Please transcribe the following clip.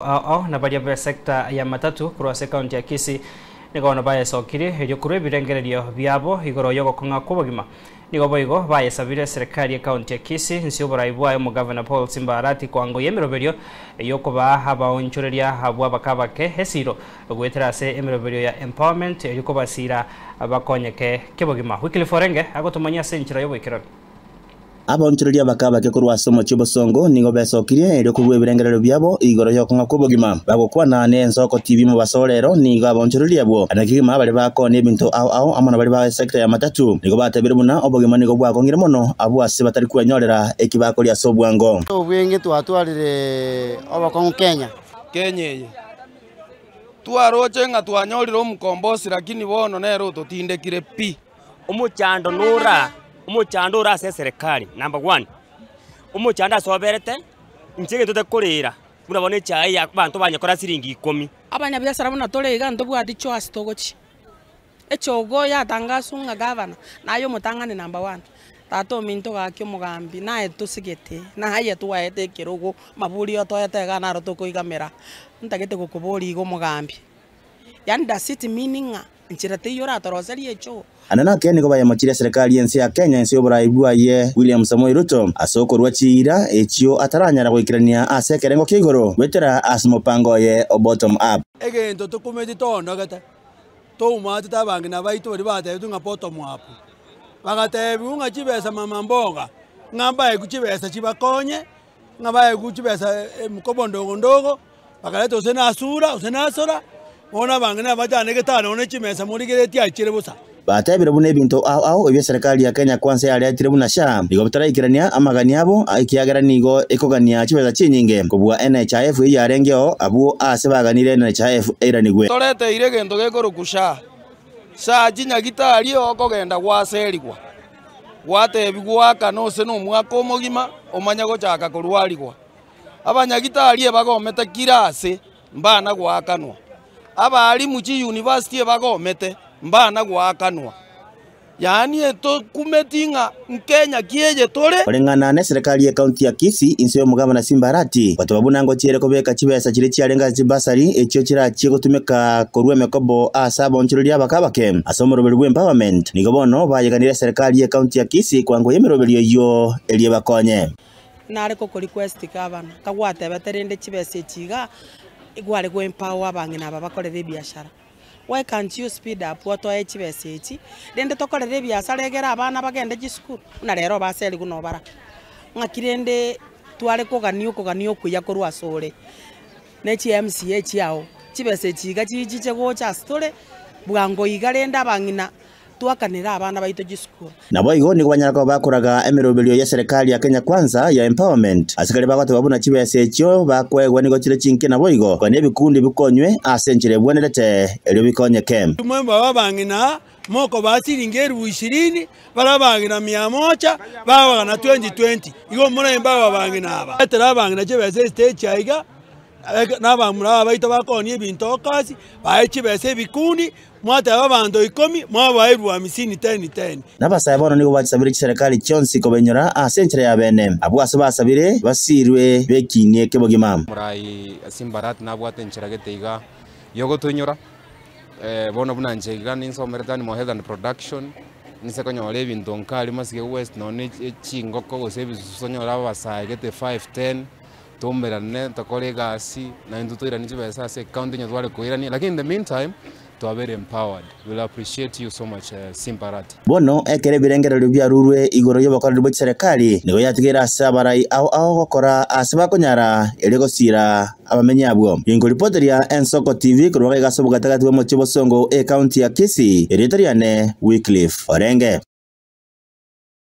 Ao ao na baria b'esecta ya Matatu korwa ase ekaunti ya Kisii nigo bono bayesokirie erio korwa ebirengererio biabo igoro y'ogokong'a kw'obogima. Nigo boigo bayesabire eserekari y'ekaunti ya Kisii inse y'oborai bwaye omogavana Paul Simba Arati koangoyia emeroberio y'okobaa abaonchoreria abwo abake abake esiiro goetera ase emeroberio ya empowerment erio kobasiira bakonyeke kebogima. Wycliffe Orenge agotomanyia ase enchera y'oboikeranu. Abaonchoreria abake abake korwa ase omochie obosongo nigo besokirie erio korua ebirengererio biabo igoro y'okong'a kw'obogima. Bagokwana n'ensoko TV mobaso o rero nigo abaonchoreria abwo na kegima baria bakoonia ebinto ao ao amo na baria ba sector ya matatu nigo batebire buna obogima nigo bwakong'ire mono abwo ase batari kwenyorera eki bakoria ase obwango. Obweng'e twatwarire obokong'u Kenya. Kenya eye. Twaroche ng'a twanyorire omokombosi lakini bono nere ototindekire pi. Omochando nora, omochando ore ase eserekari number one, omochando ase oberete, inche egento tokorera, buna bono echae ya abanto banyekora siringi ikomi. Abanyabiasara buna tore iga ntobwati choasi togochia. Echogo yatangaswa ng'a gavana naye omotang'ani number one, tata ominto gaki omogambi naye tosigete, naye twaete ekerogo, amaburi otoete igaa naro tokoigamera, ntagete gokoboria iga omogambi, yaani does it mean ng'a Nchera teiyo oratoroserie echoo. Ande nake nigo bayemochirie eserekari y'ense ya Kenya inse y'oborai bwaye William Samoei Ruto ase okorua chiira echio ataranyara goikerania ase ekerengo kia igoro goetera ase omopango oye o Bottom Up. Egento tokumeti toondogete, toumatete abang'ina baito baria batebetwe ng'a bottom up, bagatebiwa ng'a chibesa mama mboga, ng'a mbaegwe chibesa chibakonye, ng'a baegwe chibesa mkopo ndogo ndogo. Bakareta gose nasura, gose nasora, bono abang'ina abachanegete aa nonya ne chimesa morigereretie aichire bosa. Batebire buna ebinto ao ao ebio eserekari ya Kenya Kwanza yaretire buna SHA nigo bitaraikerania amagani abo ekiagera nigo ekogania chibesa chinyinge kobua NHIF eyio yarengeo abwo aase baganire NHIF eiranigwe. Toreteire egento gekorokwa SHA. SHA chinyagitari okogenda gwaserigwa, gwatebigwa oakane ose nomwaka omogima omanye gochaka korwarigwa. Abanyagitari ebagomete kira ase, mbana goakanwa. Abalimu chiyunivasiti ebagomete, mbana goakanwa. Yaani etokumeti ng'a nkenya ki eye tore. Koreng'ana neserikari y'ecounty ya Kisii inse y'omogabana Simba Arati goteba buna ngochiere kobeka chibesa chiria chiarenge ase chibasari echio chirachie gotumeka korwa emekobo ase abaonchoreria abake abake ase omoroberi bw'empowerment nigo bono bayeganire eserikari y'ecounty ya Kisii kwangoyia emeroberio eyio erio ebakonye. Nare goko request gavana, kagwatebete rende chibesa echi igaa, igware go empower abang'ina aba bakorere ebiashara. Why can't you speed up otoe chibesa echi, rende tokorere ebiasara egere abana bagende chisukuru, buna rero obaseriwu nobara. Ng'aki rende tware kogania okogania okuya korwa asore, ne chi MCA chiago, chibesa echi iga chichiche gocha ase tore, bwango iga rende abang'ina. Twakanere abana baito chisukuru. Naboigo nigo banyara koba bakoraga emeroberio y'eserekari ya Kenya Kwanza ya empowerment. Asikari bagoteba buna chibesa echio bakoegwa nigo chire chinke naboigo kogania ebikundi bikonywe ase enchera ebwenerete erio bikonyeke. Inwe abang'ina mokobaa chiringi elifu ishirini, baria abang'ina mia moja, babagana twenty twenty. Igo moraimbe abang'ina aba. Retera abang'ina chibesa estage aiga, na abamura aba baito bakoonia ebinto okasi, bae chibesa ebikundi, mwateba abanto ikomi, mwabae elfu hamsini ten ten. Nabasae bono nigo bachisabire chiserekari chionsi kobainyora ase enchera y'abene, abwo ase basabire basirwe bekinie kebogima. Morai Simba Arati nabwate enchera gete iga yogotoinyora, bono buna inche iga ninsomerete Animal Health and Production, ninse konyora ebinto nkari Masige West nonye na chingoko gose ebisusu onyore abasae gete five, ten. Toumerane tokore egasi na intwe toiranie chibesa ase ecounty onye tware koirania lakini in the meantime twabere empowered will appreciate you so much Simba Arati. Bono ekero ebirengererio biarurwe igoro y'obokoreri bwe chiserekari, nigo yatigaire ase abarai ao ao gokora aase bakonyara erio gosiira abamenyi abwo. Ginkoripoteria Ensoko TV korwa gaiga ase obogatagati bw'omochie o Bosongo, ecounty ya Kisii, erieta riane Wycliffe Orenge.